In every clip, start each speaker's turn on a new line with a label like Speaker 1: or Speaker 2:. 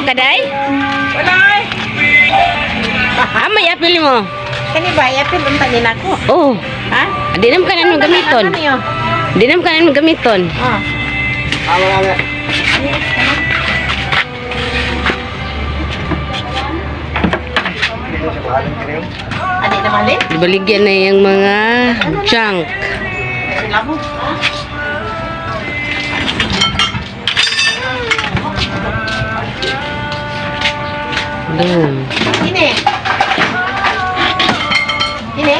Speaker 1: Kaday?
Speaker 2: Wala ay.
Speaker 1: Ah, may apil mo.
Speaker 2: Kani ba, iapil unta ni nako.
Speaker 1: Oh,
Speaker 2: Ha?
Speaker 1: di naman ka naman gamiton.
Speaker 2: Ano niyo?
Speaker 1: Di naman ka naman gamiton.
Speaker 2: Ah.
Speaker 3: Ah, wala na.
Speaker 2: Adi na malin?
Speaker 1: Baligyan na yung mga junk.
Speaker 2: Labo.
Speaker 1: Doon.
Speaker 2: Ini. Ini.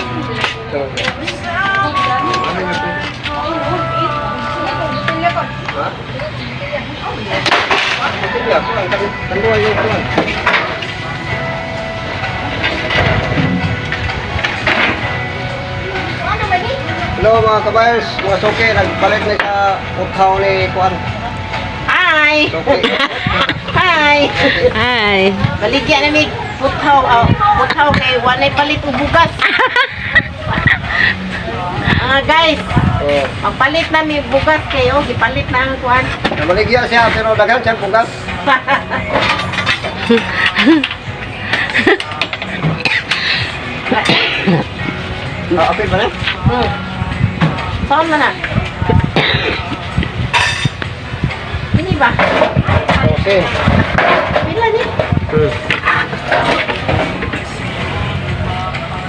Speaker 3: Hello mga kabayers, mga suki, nagbalik na sa uthaw ni Kuan.
Speaker 2: Hi.
Speaker 3: Suki.
Speaker 2: Hi.
Speaker 1: Hi.
Speaker 2: Baligya na mig puthaw, oh, puthaw kay walay palit og bugas. Mga guys,
Speaker 3: Oh,
Speaker 2: magpalit na mi bugas kayo, gipalit na ang kuan.
Speaker 3: nabaligya siya pero daghan siya bugas. Ah, apil ba na?
Speaker 2: Saan man na? Ini ba?
Speaker 3: Okay.
Speaker 2: Pila ni?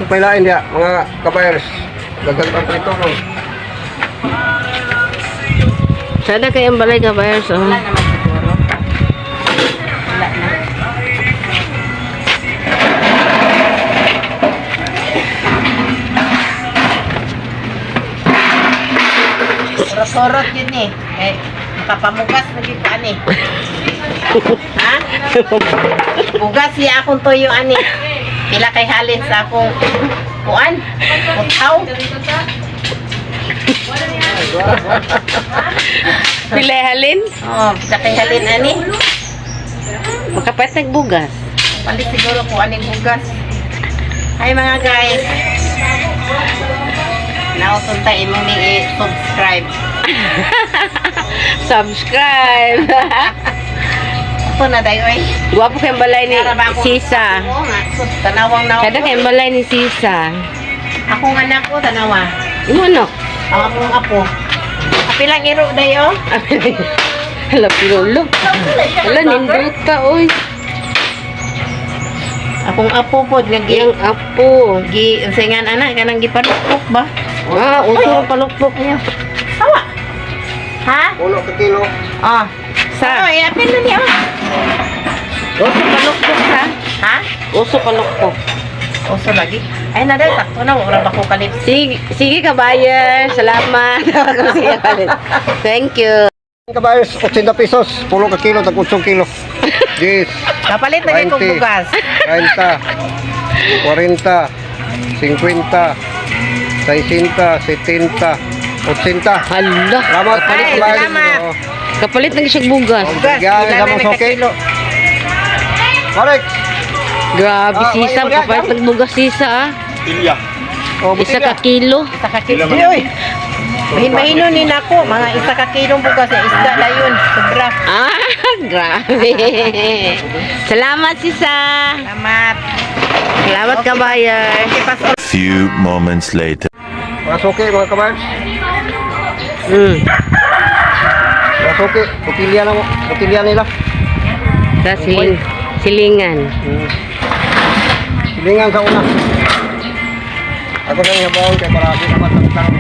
Speaker 3: Pailain dia mga kabayers. Daghan pang prito no.
Speaker 1: Sana kayong balay ka, buyers. Oh.
Speaker 2: Wala naman siguro. Wala na. Sorot-sorot yun eh. Eh, makapamugas na gyud ko ani. Ha? Bugas siya akong tuyo ani. Pila kay halin sa akong kuan? Putaw.
Speaker 1: Pila halin?
Speaker 2: Oh, pila kay halin ani.
Speaker 1: Makapat nagbugas.
Speaker 2: Palit siguro ko aning bugas. Hi mga guys. Nauton ta imo ni i-subscribe.
Speaker 1: Subscribe.
Speaker 2: Ito na dayo ay.
Speaker 1: Gwapo kayong balay ni
Speaker 2: Para ba ako-
Speaker 1: Sisa.
Speaker 2: Oo nga, sus, tanawang na.
Speaker 1: Kada kayong balay ni Sisa.
Speaker 2: Akong anak ko tanawa.
Speaker 1: Imo ano?
Speaker 2: Ang akong apo. Kapilang iro dayo.
Speaker 1: Hala, pinulo. Hala, ninduta, oy.
Speaker 2: Akong apo pod nga gi
Speaker 1: Iyang apo.
Speaker 2: gi unsay nga anak kanang gipanukpok ba?
Speaker 1: Ah, uso ang palukpok.
Speaker 2: Ayo. Sawa. Ha?
Speaker 3: Ulo ka kilo.
Speaker 2: Ah.
Speaker 1: Sa?
Speaker 2: Oh, iapil na niya.
Speaker 1: Uso palukpok, ha?
Speaker 2: Ha?
Speaker 1: Uso palukpok.
Speaker 2: Uso lagi. Ay na dahil, sakto na. Wala ba ko kalip?
Speaker 1: Sige, sige kabayan. Salamat. Sige, kabayan. Thank you.
Speaker 3: Kabayers, 80 pesos. Pulo ka kilo, tag 8 kilo. 10,
Speaker 2: Kapalit na gyud kong
Speaker 3: 20.
Speaker 2: bugas.
Speaker 3: 30, 40, 50, 60, 70, 80.
Speaker 1: Hala.
Speaker 3: Salamat.
Speaker 2: Ay,
Speaker 3: kabayers.
Speaker 2: salamat.
Speaker 3: Oo.
Speaker 1: Kapalit na siya bugas.
Speaker 2: Bugas,
Speaker 3: Bigyan
Speaker 2: wala
Speaker 3: sa
Speaker 2: na
Speaker 3: mong suki.
Speaker 2: nagkakilo.
Speaker 3: Correct.
Speaker 1: Grabe,
Speaker 3: Ah,
Speaker 1: Sisa.
Speaker 3: wala,
Speaker 1: Kapalit ng bugas, Sisa, ah.
Speaker 3: Oh,
Speaker 1: Isa ka kilo.
Speaker 2: Isa ka kilo. Di, oy. Mahin-mahino ni nako, mga isa ka kilong bugas na isda na yun. Sobra.
Speaker 1: Ah, grabe. Salamat, Sisa.
Speaker 2: Salamat.
Speaker 1: Salamat, kabayan.
Speaker 2: Okay, pass
Speaker 4: Few moments later.
Speaker 3: Mga suki, mga kabayers. Mga suki, butilya na mo. Butilya nila.
Speaker 1: Sa silingan.
Speaker 3: Silingan sa una. Ako na yung habang kay para di naman tangtang.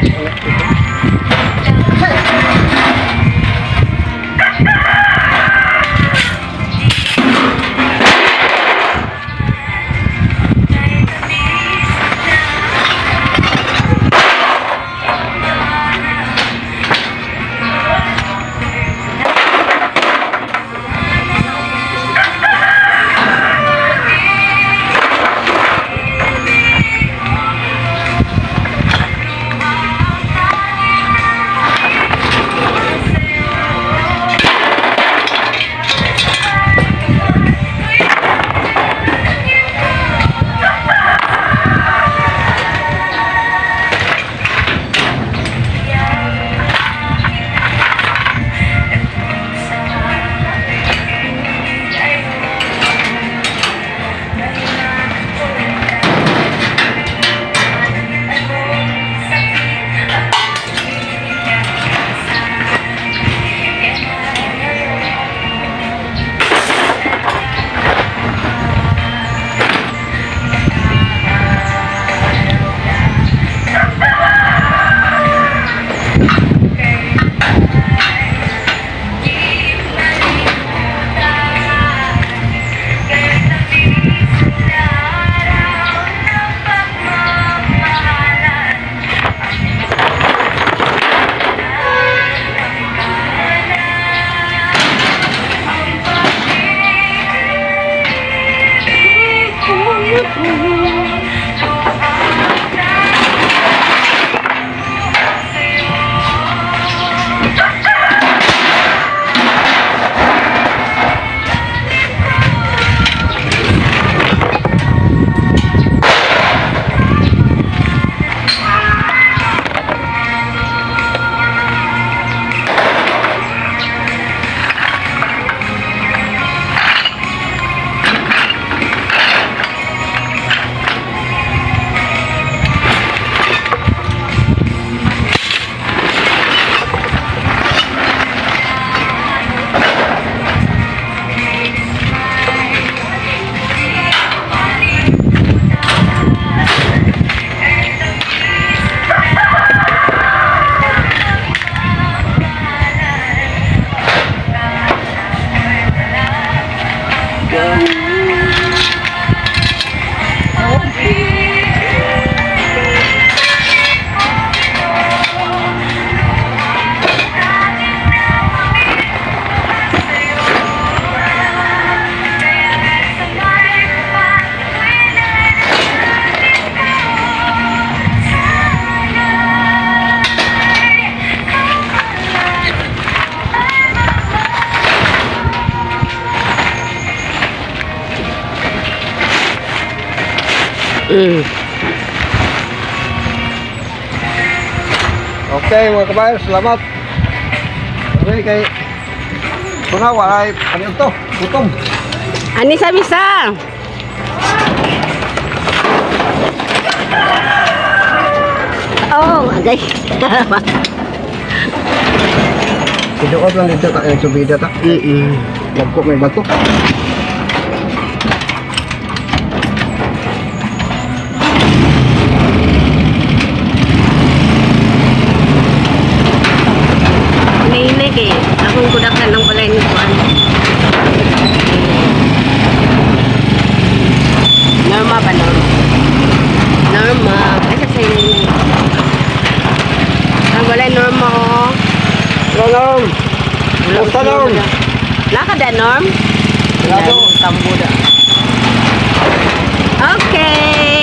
Speaker 3: Okay mga kabayan, salamat. Okay, kay kuna walay ano to? Gutom.
Speaker 1: Ani sa misa. Oh, agay.
Speaker 3: Siduot lang dito ta ang subida ta. Lagko may bato.
Speaker 1: Hinay-hinay kay akong kudakan ng balay ni Kuan. Norma ba, Norma? Norma. Ay, sa hinay-hinay. Ang balay Norma, oh.
Speaker 3: Hello, Norm.
Speaker 1: Wala
Speaker 3: Kumusta, Norm?
Speaker 1: Naka da, Norm?
Speaker 3: Wala
Speaker 2: Tambuda.
Speaker 1: Okay.